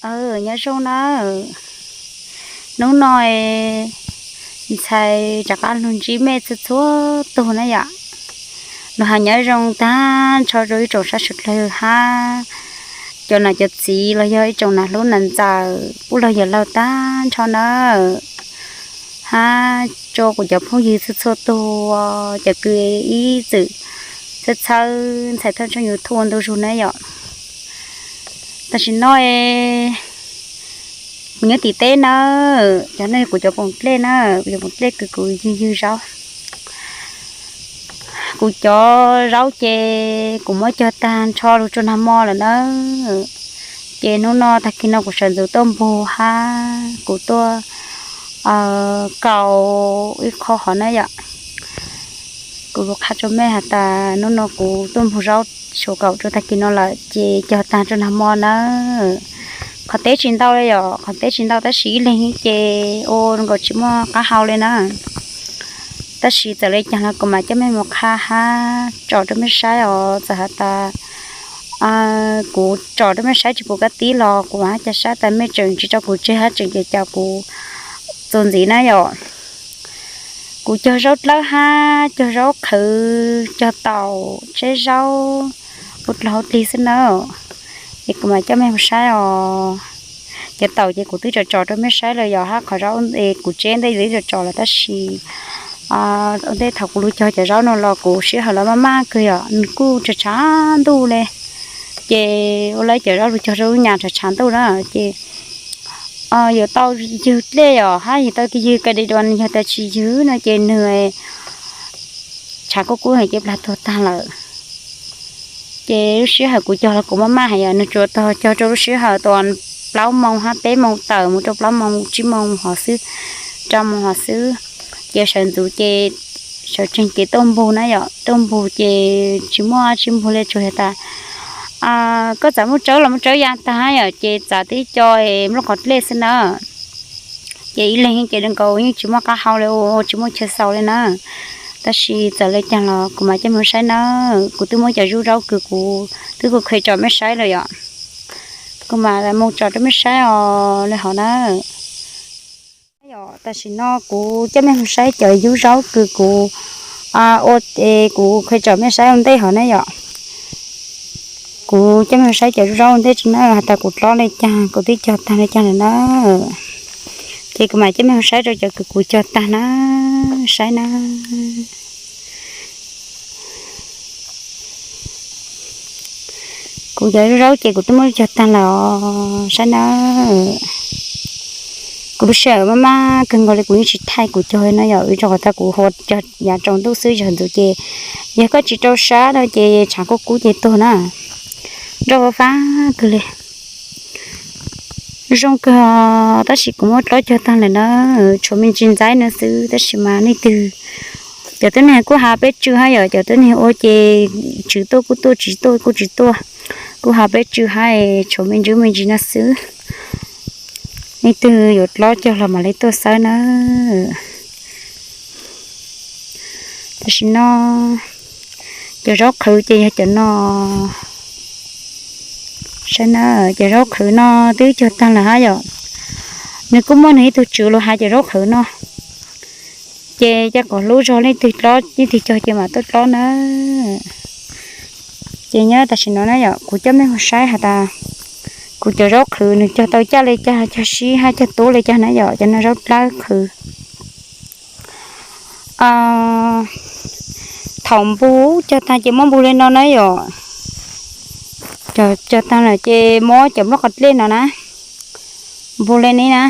Nyob zoo na, hnub no ntxhais rov qab los ntsib mej txhua txhua tug na yom. Los hais nyob zoo tag nrho rau ib tsoom saib sawv daws hab cov nam cov txiv los yog ib tsoom nam hlub nam ntxawm kuj los yog laug tag nrho na, hab rau kuv cov phooj ywg txhua txhua tug, cov kws ib txwm txhawb txhawb ntxhais thaj tshooj YouTube ua ntu zug na yom. Tam sim no kuv nyob tim teb na, cov no kuv cov poom dlej na, kuv cov poom dlej kws kuv ywg ywg zaub. Kuv cov zaub ces kuv muab cog tag nrho lug rua nag hmo lawm na. Ces hnub no tag kis no kuv sawv ntxuv tuaj npug hab kuv tuaj kaus ib qho hov na yom. Kuv lug qha rua mej has tas hnub no kuv tuaj npug zaub suav kaum rua tag kis no lawm ces cog tag rua nag hmo na. Qhov teb tsis ntau le yom, qhov teb tsis ntau tab sis ib leeg ces ua nkaus tsis muaj qab hau le na. Tab sis txawm le caag los kuv mam coj mej mus qha hab tsom rua mej saib os. Txawm has tas kuv tsom rua mej saib tsis pum kab tib los kuv hab ca saib tas mej tseem tsis tso kuv tseg hab tseem ca caum kuv txuas ntxiv na yom. Kuv cog zaub dlawb hab cog zaub qhwv, cog taum, tseb zaub ua dlog ua dlig xwb na. Es kuv mam coj mej mus saib os. Cov taum ces kuv twb tsom tsom rua mej saib lawm yom, hab qhov zaub es kuv tseb ntej twb tsom tsom lawm tab sis ua ntej thaum kuv lug cog cov zaub no los kuv sij hawm los maj maj kawg yom, nws kuj tshav tshav ntuj le. Ces ua le cov zaub lug cog rau lub nyam tshav tshav ntuj na ces yuav tau ywg dlej yom, hab yug tau ywg ka de duas yog tas tsis ywg no ces nws tshav kuj kub heev ces plag tuag tag lawm. Ces lub sij hawm kuv cog los kuv maj maj heev yom, nws tsuas tog cog rau lub sij hawm thaum plaub moos hab peb moos tawm mus rau plaub moos tsib moos hov xwb, rau moos hov xwb. Ces sawv ntxuv ces sawv tsees ces tuaj npug na yom, tuaj npug ces tsis muaj tsis npug le tsuas yog tas koj txav muaj tsawb los muaj tsawb ya tag yom, ces txav tib co es nplooj qhov dlej xwb na. Ces ib leeg ces nkaus yeej tsis muaj qab hau le, ua tsis muaj chaw xaus le na. Tab sis txawm le caag los kuv mam coj mej saib na. Kuv twb muab cov zub zaub kws kuv twb kuv kheev tsom mej saib lawm yom, kuv mam mus tsom rau mej saib os le hov na. Yom, tam sim no kuv coj mej mus saib cov yub zaub kws kuv ua es kuv kheev tsom mej saib ua ntej hov na yom. Kuv coj mej mus saib cov zaub ua ntej tso na, has tas kuv dlob le caag, kuv twb cog tag le caag lawm na. Ces kuv mam coj mej mus saib rau cov kws kuv cog tag na, saib na. Kuv cov zaub ces kuv twb muab cog tag lawm os, saib na. Kuv lub sij hawm maj maj kawg nkaus li kuv yeej tsis thaij kuv cog na yom, vim rau qhov tas kuv hu cog yav tsaus ntuj xwb, yog ntxuv ces yog koj tsis rau sab no ces tshav kuj kub ces tuag na. Nroj fab fab kawg li. Zoo kawg, tab sis kuv muab dlob cog tag lawm na, tshuav me ntsis ntxaib no xwb, tab sis mas leej twg, cov tuab neeg kuj has peb tsw hab yom, cov tuab neeg ua ces tsw tuaj kuj tuaj, tsis tuaj kuj tsis tuaj, kuj has peb tsw hab, tshuav me ntsis me ntsis no xwb. Leej twg yuav dlob cog los mam li tuaj xawb na. Tam sim no cov zaub qhwv ces yog cov no. Saib na, cov zaub qhwv no twb cog tag lawm hab yom. Nws kuj muaj nws ib tug tswv los hais cov zaub qhwv no, ces cov kom hlub zog leej twg dlob leej twg cog ces mam tuaj dlob na. Ces nyob tam sim no na yom, kuv coj mej mus saib has tas kuv cov zaub qhwv nws cog tau caj le caag, cog sib hab cog tub le caag na yom, cov no zaub dlawb qhwv. Thaum npug cog tag ces muab npug le no na yom. Cog tag lawm ces muab cov nplooj qhov dlej no na, npug le ne na.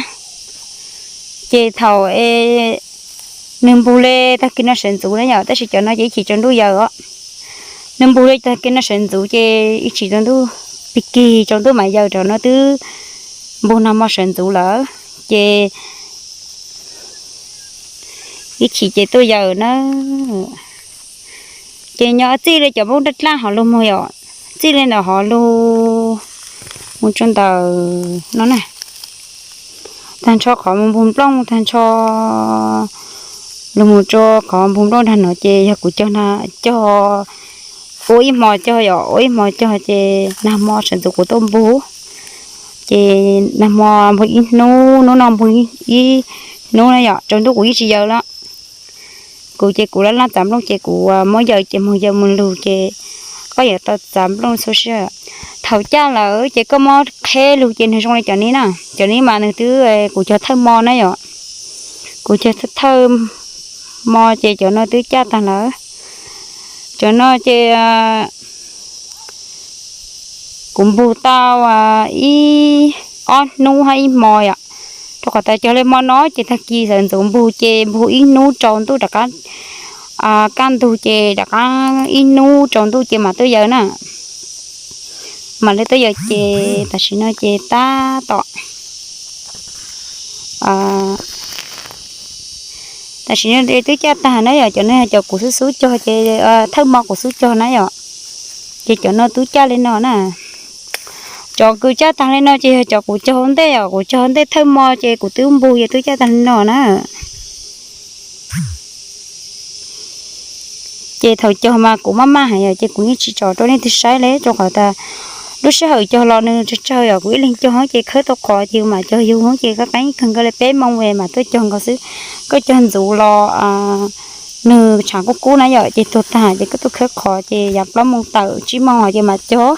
Ces thaum nws npug le tag kis no sawv ntxuv na yom, tab sis cov no ces ib chim tsaus ntuj yaws os. Nws npug le tag kis no sawv ntxuv ces ib chim tsaus ntuj, pig kig tsaus ntuj mas yaws rau no twb npug nag hmo sawv ntxuv lawm, ces ib chim ces tuaj yaws na. Ces nyob txij li cov nplooj daj dlaj hov lug mus yom, txij li ntawm hov lug mus rau ntawm no na, tag nrho qhov npug nplooj tag nrho lug mus rau qhov npug nplooj nrag no ces yog kuv cog, cog ua ib hmo cog yom, ua ib hmo cog ces nag hmo sawv ntxuv kuv tuaj npug. Ces nag hmo npog ib hnub, hnub no npog ib hnub na yom, tsaus ntuj kuv yeej tsis yaws lawm. Kuv ces kuv laj laj txav nplooj ces kuv muab yaws ces mus yaws mus lug ces koj yuav tau txav nplooj txhua siab. Thaum caj lawm ces koj muab qheb lug ces nws zoo li cov nib na. Cov nib mas nws twb kuv cog thawj mo na yom. Kuv cog thawj mo ces cov no twb caj tag lawm. Cov no ces kuv npug tau ib ob hnub hab ib hmo yom. Rau qhov tas cog li hmo no ces tag kis sawv ntxuv npug ces npug ib hnub tsaus ntuj rov qab, kaj ntug ces rov qab ib hnub tsaus ntuj ces mam tuaj yaws na. Mam li tuaj yaws ces tam sim no ces tab tom tam sim no twb caj tag na yom. Cov no yog cov kuv xub xub cog ces thawj mo kuv xub cog na yom. Ces cov no twb caj li no na. Cov kws caj tag li no ces yog cov kuv cog ua ntej os, kuv cog ua ntej thawj mo ces kuv twb npug ces twb caj tag li no na. Ces thaum cog mas kuv maj maj heev yom, ces kuv yeej tsis tso rau leej twg saib li, rau qhov tas lub sij hawm cog los nws tsawg tsawg yom, kuv ib leeg cog ces khawb tau qhov ces mam cog yug ces qab qeeb kawg nkaus li peb moo es mam tuaj cog nkaus xwb. Koj cog ntxuv los nws tshav kub kub na yom, ces tuag tag ces koj tuaj khawb qhov ces yav plaub moo tawm tsib moo ces mam cog.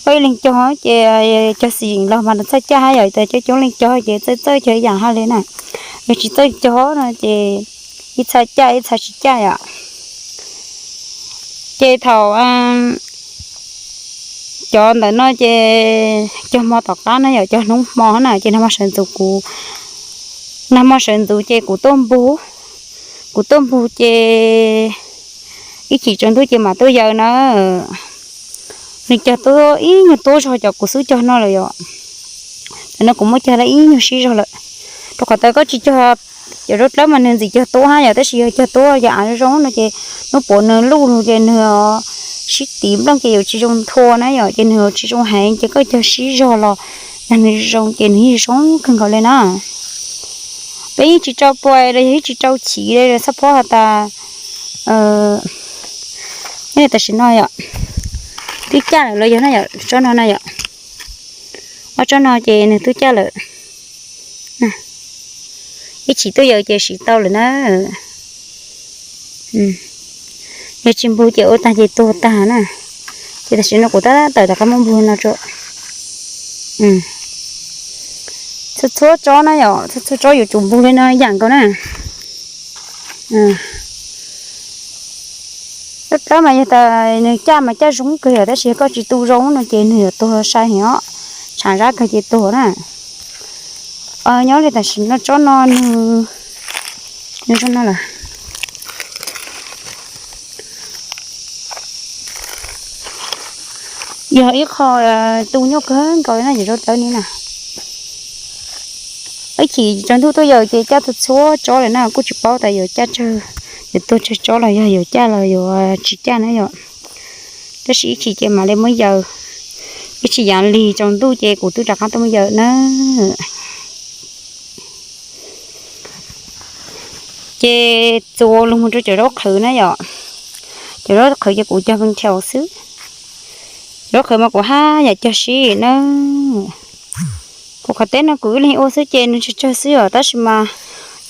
Koj ib leeg cog ces cog xim yeem los mas nws txhaj caj hab yom, tas coob coob leej cog ces txawj txawj cog ib yam hab li na. Yog tsis txawj cog no ces ib txha caj ib txha tsis caj yom. Ces thaum cov ntawm no ces cog hmo tom qab na yom, cog hnub hmo na ces nag hmo sawv ntxuv kuv, nag hmo sawv ntxuv ces kuv tuaj npug, kuv tuaj npug ces ib chim tsaus ntuj ces mam tuaj yaws na. Nws cog tuab ib nyuag tuab zog cov kuv xub cog no lawm yom. Cov no kuv muab cog lawm ib nyuag sib zog lawm, rau qhov tas koj tsis cog, cov zaub dlawb mas nws ntxim cog tuab hab yom, tab sis yog cog tuab yog av zoo no ces hnub puav nws luj lug ces nws sib tiv nplooj ces yuav tsis zoo nthua na yom, ces nws yuav tsis zoo heev, ces koj cog sib zog los yog nws zoo ces nws yeej zoo kawg nkaus li na. Peb yeej tsis rau puas los yog yeej tsis rau chiv li, txhob phob has tas, tam sim no yom, twb caj lawm los yog na yom, tsob no na yom, ob tsob no ces nws twb caj lawm. Ib chim tuaj yaws ces siv tau lawm na. Yog tsis npug ces ua tag ces tuag tag na. Ces tam sim no kuv tab tom rov qab muab npug no tso. Txhua txhua tsob na yom, txhua txhua tsob yuav tsum npug li no yam nkaus na. Zaub dlawb mas yog tas nws caj mas caj zoo kawg yom, tab sis yog koj tsis tu zoo no ces nws yuav tuag sai heev os, tshav zab kawg ces tuag na. Nyob li tam sim no tsob no nws, nws zoo no lawm. Yog ib qho tu nyuaj kawg nkaus na, yog zaub dlawb ni na. Ib chim tsaus ntuj tuaj yaws ces caj txhua txhua tsob lawm na, kuj tsis paub tas yuav caj tsawg, yuav tuag tsawg tsob los yog yuav caj los yuav tsis caj na yom. Tab sis ib chim ces mam li muab yaws, ib chim yav lig tsaus ntuj ces kuv twb rov qab tuaj muab yaws na. Ces txuas lug mus rau cov zaub qhwv na yom. Cov zaub qhwv ces kuv cog nrhiav xwb. Zaub qhwv mas kuv haj yam cog sib na. Kuv qhov teb no kuv ib leeg ua xwb ces nws tsawg tsawg xwb os, tab sis mas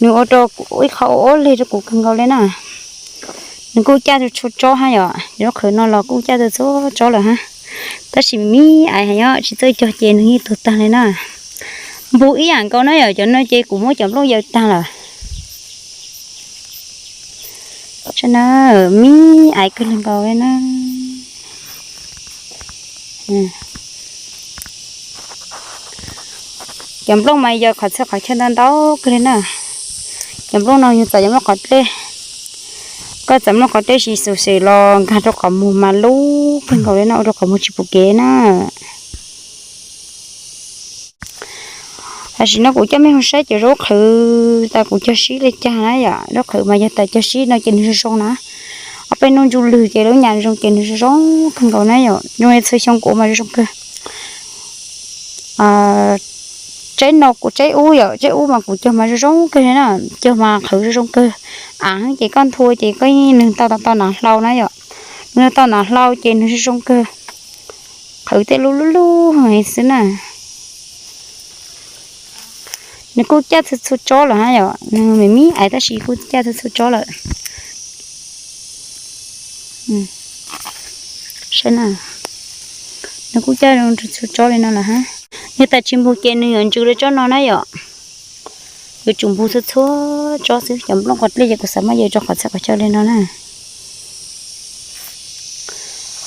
nws ua rau kuv ib qho ua ib leeg rau kuv kawg nkaus li na. Nws kuj caj txhua tsob hab yom, zaub qhwv no los kuj caj txhua tsob lawm hab. Tab sis me me aiv heev os, tsis txawj cog ces nws yeej tuag tag li na. Npug ib yam nkaus na yom, cov no ces kuv muab cov nplooj yaws tag lawm. Me aiv kawg li nkaus li na. Cov nplooj mas yog qhov txhia qhov chaw ntau ntau kawg li na. Cov nplooj no yog txawm cov nplooj qhov dlej, koj txawm nplooj qhov dlej sis xum xwm los nkag rau qhov muag mas lub kawg nkaus li na, ua rau qhov muag tsis pum kev na. Tam sim no kuv coj mej hu saib cov zaub qhwv tas kuv cog sib li cas na yom. Zaub qhwv mas yog tas cog sib no ces nws zoo zoo na. Ob peb hnub ntsuj lwg ces lub nyam zoo ces nws zoo zoo kawg nkaus na yom. Zoo li txhua xyoo kuv mas zoo zoo kawg. Tsaib no kuv tsaib ub yom, tsaib ub mas kuv cog mas zoo zoo kawg li na, cog mas qhwv zoo zoo kawg. Av ces koj nthua ces koj yeej nws tau tau nav hlau na yom, nws tau nav hlau ces nws zoo zoo kawg. Qhwv tej lub lub lub heev xwb na. Nws kuj caj txhua txhua tsob lawm hab yom, nws me me ais tab sis kuj caj txhua txhua tsob lawm. Saib na, nws kuj caj zoo txhua tsob li no lawm hab. Yog tas tsis npug ces nws yuav ntsws li tsob no na yom. Yuav tsum npug txhua txhua tsob xwb, cov nplooj qhov dlej ces kuv xav muab yawg rau qhov txhia qhov chaw li no na.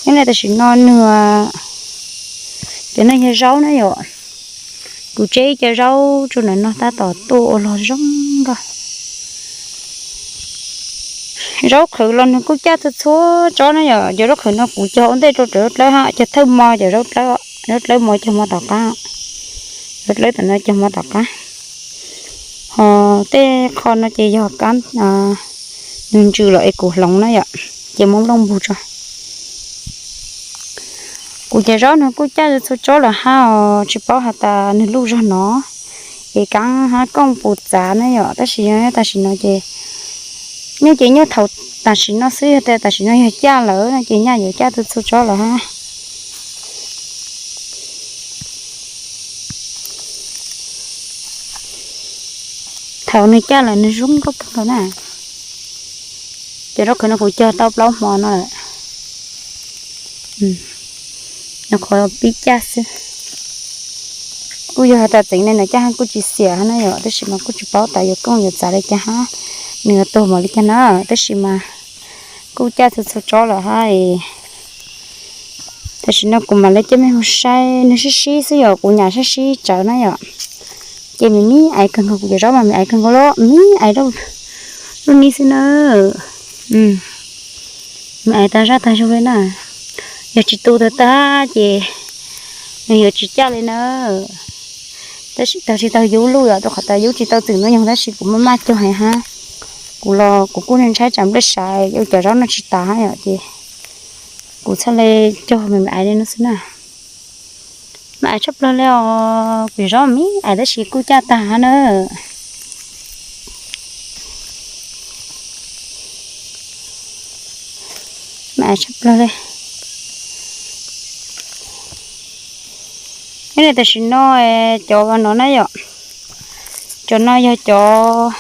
Nyob li tam sim no nws, cov no yog zaub na yom. Kuv tseb ib co zaub tsuj ntawm no tab tom tuaj ua log zoo nkauj. Zaub qhwv los nws kuj caj txhua txhua tsob na yom, cov zaub qhwv no kuv cog ua ntej rau rawv dlawb hab, cog thawj mo cov zaub dlawb, zaub dlawb mo cog mo tom qab, zaub dlawb tom no cog mo tom qab. Ho tej qho no ces yog kab, nws ntsws los es kuv hloov na yom, ces muab nplooj npug tso. Kuv cov zaub nws kuj caj txhua tsob lawm hab os, tsis paub has tas nws luj zog no, es kab hab kooj puas txav na yom, tab sis tam sim no ces nyuj ces nyuj thaum tam sim no xwb, yog tas tam sim no yog caj lawm no ces nyaj yuav caj txhua txhua tsob lawm hab. Thaum nws caj lawm nws zoo nkauj kawg nkaus na. Cov zaub qhwv no kuv cog tau plaub hmo no lawm. Nws qhuav pib caj xwb. Kuj yog has tas txeev ne nws caj kuj tsis xiam hab na yom, tab sis mas kuj tsis paub tas yuav kooj yuav txav li cas hab, nws yuav tuag npaum li cas na, tab sis mas kuj caj txhua txhua tsob lawm hab. Tam sim no kuv mam li coj mej mus saib nws sib sib xwb yom, kuv nyam sib sib tsawv na yom. Ces me me ais kawg nkaus, kuv cov zaub mas me ais kawg nkaus li, me ais lub ni xwb na. Me ais tag zaj tag zug li na. Yog tsis tu tag tag ces nws yuav tsis caj li na. Tab sis tag tsis tau yub luj yom, rau qhov tas yub tsis tau txwm ntoo nyoog tab sis kuv maj maj cog heev hab. Kuv los kuv kuj ntshai tsam nplej saiv, ua cov zaub no tsis tas hab yom, ces kuv txhaj le cog me me ais li no xwb na. Me ais tshaj plaws li os, kuv zaub me ais tab sis kuj caj tag hab na. Me ais tshaj plaws li. Nyob li tam sim no cov no na yom, cov no yog cov,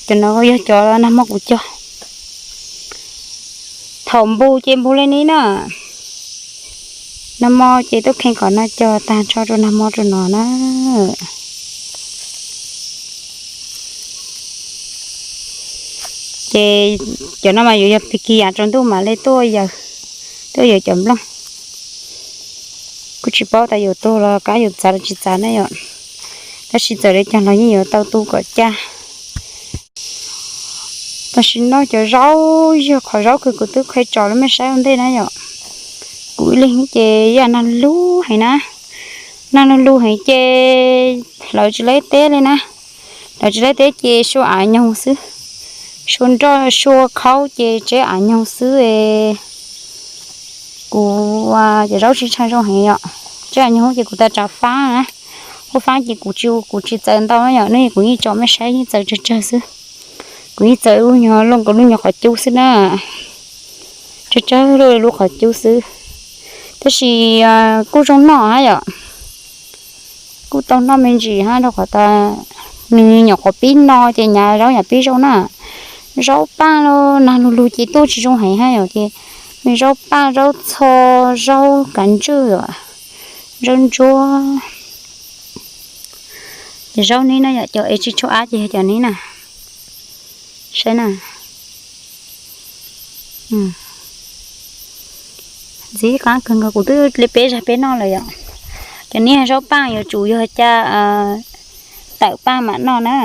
cov no yog cov nag hmo kuv cog. Thaum npug ces npug li ni na. Nag hmo ces tuaj kheej kom no cog tag nrho rau nag hmo rau no na. Ces cov no mas yuav yog pig kis yam tsaus ntuj mam li tuaj yaws, tuaj yaws cov nplooj. Kuj tsis paub tas yuav tuag los kab yuav txav los tsis txav na yom. Tab sis txawm li cas los yeej yuav tau tu kom caj. Tam sim no cov zaub yog qhov zaub kws kuv twb qhia tso rau mej saib ua ntej na yom. Kuv ib leeg ces yam nag lug heev na, nag lug lug heev ces lawv tsis laib teb li na. Lawv tsis laib teb ces sua av nyoog xwb, sua nroj sua khaub ces tseb av nyoog xwb. Kuv cov zaub tsis ntshai zoo heev yom, tseb av nyoog ces kuv tas tsav faab na. Ua faab ces kuv tsis, kuv tsis txawv ntau yom, neb kuv yeej tso mej saib yeej txawv tsawg tsawg xwb. Kuv yeej txawv lub nyuag looj kaus lub nyuag qhov cub xwb na, tsawg tsawg lub lub qhov cub xwb. Tab sis kuj zoo noj hab yom, kuj tau noj me ntsis hab rau qhov tas nws nyuam qhuav pib no ces nyav zaub nyam pib zoo na. Zaub paaj los nag lug lug ces tuaj tsis zoo heev hab yom, ces nws zaub paaj zaub txho, zaub kav ntswj, zaub ntsuab. Ces zaub neb na yom, cov es tsis tshua ab ces yog cov neb na. Saib na. Ntxim qab kawg nkaus, kuv twb li peb zag peb noj lawm yom. Cov neb zaub paaj yuav tsum yog ca tawm paaj mam noj na.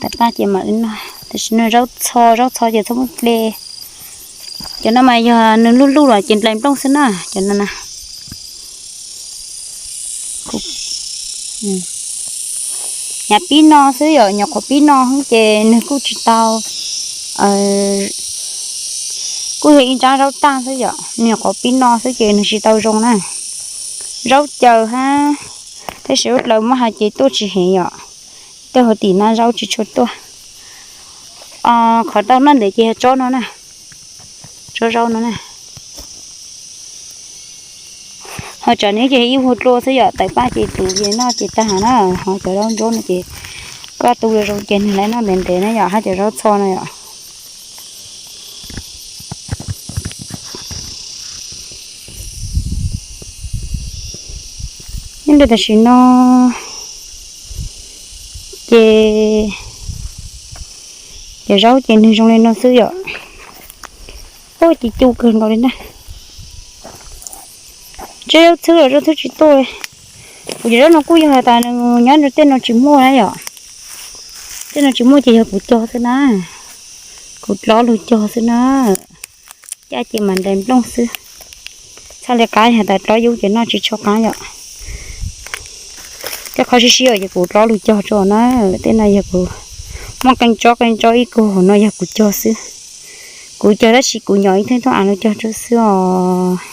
Tawm paaj ces mam li noj, tam sim no zaub txho, zaub txho ces txhob muab ple. Cov no mas yog nws luj luj los ces nplais nplooj xwb na, cov no na. Nyav pib no xwb yom, nyuam qhuav pib no xwb ces nws kuj tsis tau, kuj yog ib nrab zaub tag xwb yom, nws nyuam qhuav pib no xwb ces nws tsis tau zoo na. Zaub caws hab, tab sis ub dlaws muab hais ces tuaj tsis heev yom. Tej hauv tim na zaub tsis tshua tuaj. Qhov tau noj ntev ces yog tsob no na, tsob zaub no na. Ho tsam no ces ib vuag dlua xwb yom, tawm paj ces tus ces noj ces tag na. Ho cov zaub ntsuab no ces koj tu zoo ces nws lawv noj ntev ntev na yom, hab cov zaub txho no yom. Nyob li tam sim no ces cov zaub ces nws zoo li no xwb yom. Ub, ci cu kawg nkaus li na. Tseb zaub txhwb los zaub txhwb tsis tuaj li. Kuv cov zaub no kuj yog has tas nws nyob rau tej no tsis muaj na yom. Tej no tsis muaj ces yog kuv cog xwb na. Kuv dlob lug cog xwb na. Caj ces mas ntais nplooj xwb. Txhaj li qab has tas dlob yub ces noj tsis tshua qab yom. Tej qhov sib sib os ces kuv dlob lug cog rau na. Tej no yog kuv muaj qee tsob qee tsob ib kug hauv no yog kuv cog xwb. Kuv cog tab sis kuv nyom ib theej tuaj av lug cog rau xwb os.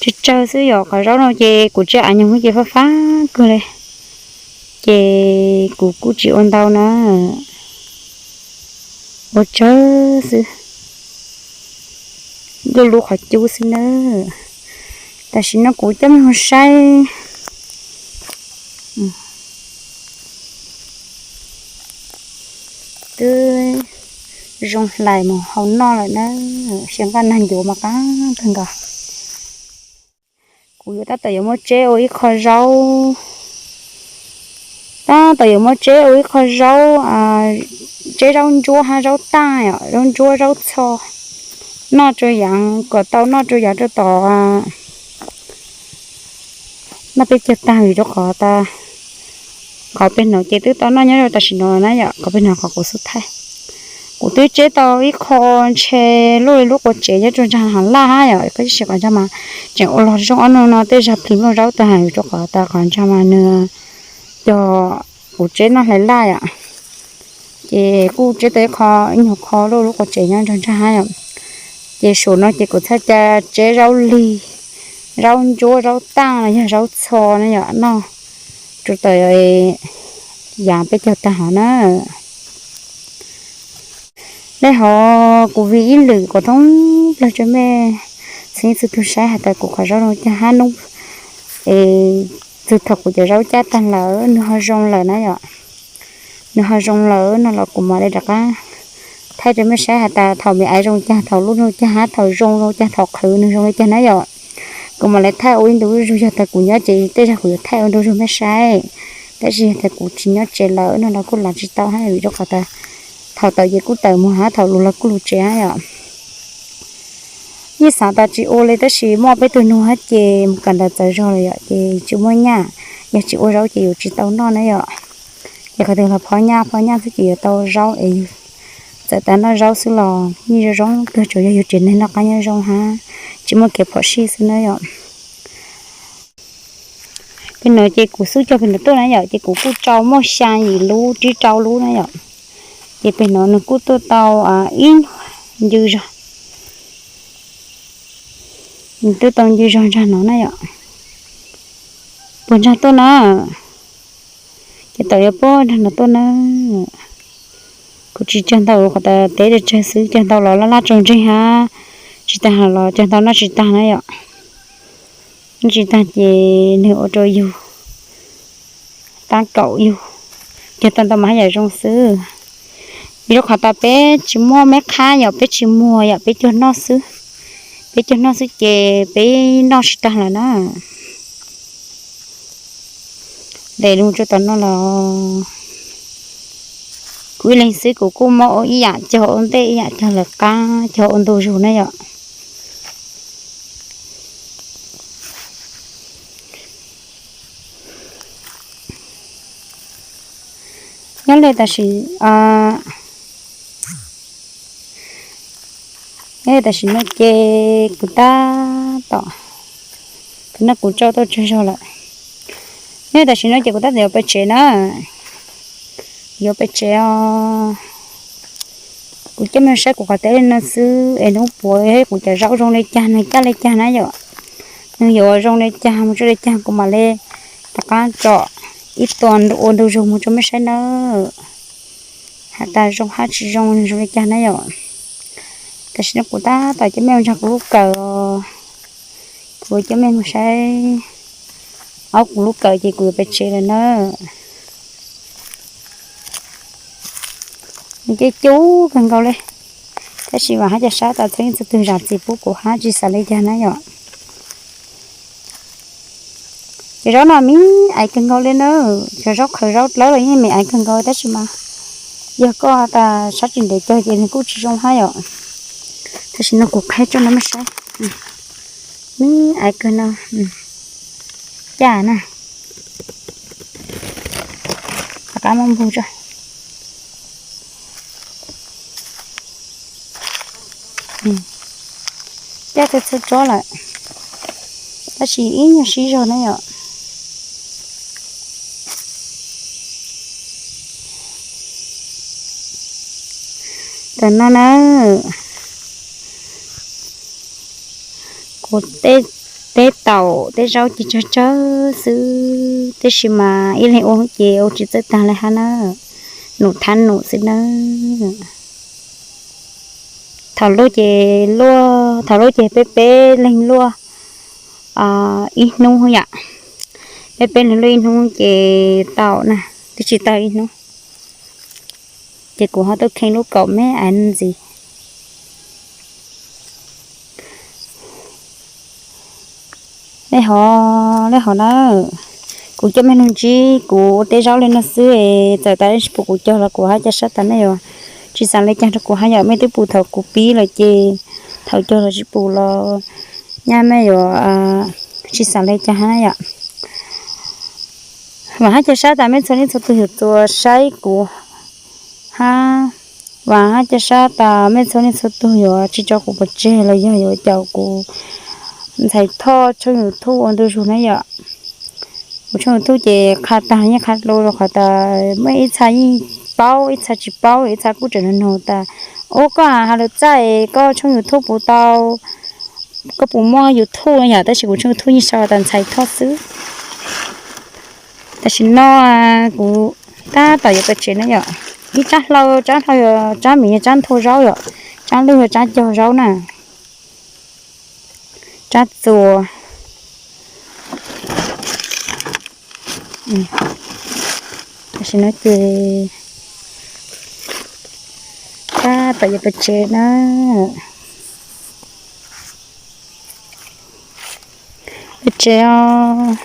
Tsawg tsawg xwb yom, qhov zaub no ces kuv tsis av nyoog ces fab fab kawg li. Ces kuv kuj tsis ua ntau na. Ua tsawg xwb. Lub lub qhov cub xwb na. Tam sim no kuv coj mej mus saib. Twb zoo hlais mus hau noj lawm na. Xyov nqaj nag ncuav mas qab kawg nkaus. Kuv yuav tab tom yuav muab tseb ua ib qho zaub. Tab tom yuav muab tseb ua ib qho zaub, tseb zaub ntsuab hab zaub taaj, zaub ntsuab zaub txho noj rau yaav kom tau noj rau yaav rau tom noj peb caug taag vim rau qhov tas qhov peg no ces twb tau noj nyob rau tam sim no na yom, qhov peg no qhov kuv xub thaij. Kuv twb tseb tau ib qho ntshe luj li lub qua tsev nyob rau nraag hav laj hab yom, koj sim qhov nraag mas tseem ua lug zoo ob nub no tej zag plig nplooj zaub tag vim rau qhov tas qhov nraag mas nws cog kuv tseb noj hlais laj yom. Ces kuj tseb tau ib qho, ib nyuag qho luj lub qua tsev nyob nraag nraag hab yom. Ces saum no ces kuv txhaj ca tseb zaub lig, zaub ntsuab zaub taaj los yog zaub txho na yom, noj rau tom yaav peb caug taag hov na. Dlej hov kuv vim ib lwm kuv thoob plawg rua mej txhua txhua tug saib has tas kuv qhov zaub zoo caag hab nub, es txug thaum kuv cov zaub cab taag lawm nws ho zoo lawm na yom. Nws ho zoo lawm no los kuv mam li rov qab thaij rua mej saib has tas thaum me aiv zoo caag, thaum luj zoo caag hab thaum zoo zoo caag, thaum qhwv nws zoo li caag na yom. Kuv mam li thaij ua ib ntu zuj zug, yog tas kuv nyob ces tej zag kuv yuav thaij ua ntu zug mej saib. Tab sis yog tas kuv tsis nyob tsev lawm no los kuj lav tsis tau hab vim rau qhov tas thaum tawm ces kuj tawm moog hab thaum lug los kuj lug tsev hab yom. Yeej xav tas tsis ua li tab sis muaj peb tug nug hab ces mus kawm ntawv txawv zog lawm yom, ces tsis muaj nyaj, yog tsis ua zaub ces yuav tsis tau noj na yom. Ces qhov twg los phov nyaj phov nyaj xwb ces yuav tau zaub es yug txawm tas noj zaub xwb los yeej zoo zoo kawg, tsuas yog yug tsev neeg noj qab nyob zoo hab tsis muaj kev phom sij xwb na yom. Peg no ces kuv xub cog peg no tuaj na yom, ces kuv kuj tsau muaj xyaa yim lub tsib rau lub na yom. Ces peg no nws kuj tuaj tau ib nyuag ncw zog. Nws tuaj tau ncw zog nraag no na yom. Puag nraag tuaj na. Ces tawm yuav puag nraag no tuaj na. Kuv tsis cog ntau qhov tas teb tsawg xwb, cog ntau los laj laj tsaus ntseg hab tsis taag los cog ntau noj tsis taag na yom. Noj tsis taag ces nws ua rau yug taab kaum yug, cog tau ntau mas haj yam zoo xwb. Vim rau qhov tas peb tsis muaj meb qhab yom, peb tsis muag yom, peb cuag noj xwb. Peb cuag noj xwb ces peb noj tsis taag lawm na. Ntes lug rau tom no los kuv ib leeg xwb kuv kuj muab ua ib yam cog ua ntej ib yam cog lawv qab cog ua ntu zug na yom. Nyob li tam sim, nyob li tam sim no ces kuv tab tom, kuv noj kuv tsau tau tsawg zog lawm. Nyob li tam sim no ces kuv tab tom yuav pem tsev na. Yuav pem tsev os. Kuv coj mej saib kuv qhov teb li no xwb es nub puav kuv cov zaub zoo li cas, nws caj li cas na yom. Nws yuav zoo li cas mus tsuj li cas kuv mam li rov qab tsom ib tua ua ntu zug mus rau mej saib nawb. Has tas zoo hab tsis zoo nws zoo li cas na yom. Tam sim no kuv tab tom coj mej mus nrog kuv lub kawm os. Kuv coj mej mus saib ob kuv lub kawm ces kuv yuav pais tsev lawm na. Nws cub cub kawg nkaus li, tab sis vam hab ca sab tas txhua leej txhua tug zam txim pub kuv hab tsis xav li cas na yom. Cov zaub no me aiv kawg nkaus li na, cov zaub qhawv zaub dlawb los yeej me aiv kawg nkaus tab sis mas yog koj tas sab tsis ntev cog ces nws kuj tsis zoo hab yom. Tam sim no kuv qheb tso no mej saib, me aiv kawg no, caj na, rov qab muab npog tso. Caj txhua txhua tsob lawm, tab sis ib nyuag sib zog na yom. Tam no na, kuv teb taum teb zaub ces tsawg tsawg xwb, tab sis mas ib leeg ua ces ua tsis txawj tag li hab na, num thab num xwb na. Thaum luaj ces luaj, thaum luaj ces peb peb leeg luaj ib hnub yom, peb peb leeg luaj ib hnub ces tau na, twb tsis tau ib hnub ces kuv ho tuaj kheej lub kaum me aiv ntxiv. Nej hov, nej hov na, kuv coj mej nug ntsib kuv ua teb zaub li no xwb, txawm tas tsis pum kuv cog los kuv hab ca sab tas mej yuav tsis xav li cas rau kuv hab yom. Mej twb pum thaum kuv pib lawm ces thaum cog los tsis pum los nyaj mej yuav tsis xav li cas hab na yom. Vam hab ca sab tas mej txhua leej txhua tug yuav txua saib kuv hab, vam hab ca sab tas mej txhua leej txhua tug yuav tsis tso kuv pov tseg los yog yuav caum kuv ntxhais Thoj tshooj YouTube ua ntu zus na yom. Kuv tshooj YouTube ces qha tag yeej qha dlua rau qhov tas muaj ib txha yeej paub, ib txha tsis paub, ib txha kuj tseem nug nug tas, ub, koj has lus txaij, koj tshooj YouTube puas tau, koj puas muaj YouTube no yom? Tab sis kuv tshooj YouTube yeej sau tas ntxhais Thoj xwb. Tam sim no kuv tab tom yuav pais tsev na yom. Ib tsab hlau, tsab hlau yog tsab miv, tsab nthua zaub yom, tsab lwj yog tsab cog zaub na, tsab txuas. Tam sim no ces tab tom yuav pais tsev na, pais tsev os.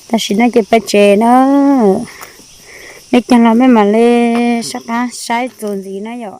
Tam sim no ces pais tsev na, mej caag los mej mam li sab qab saib txuas ntxiv na yom.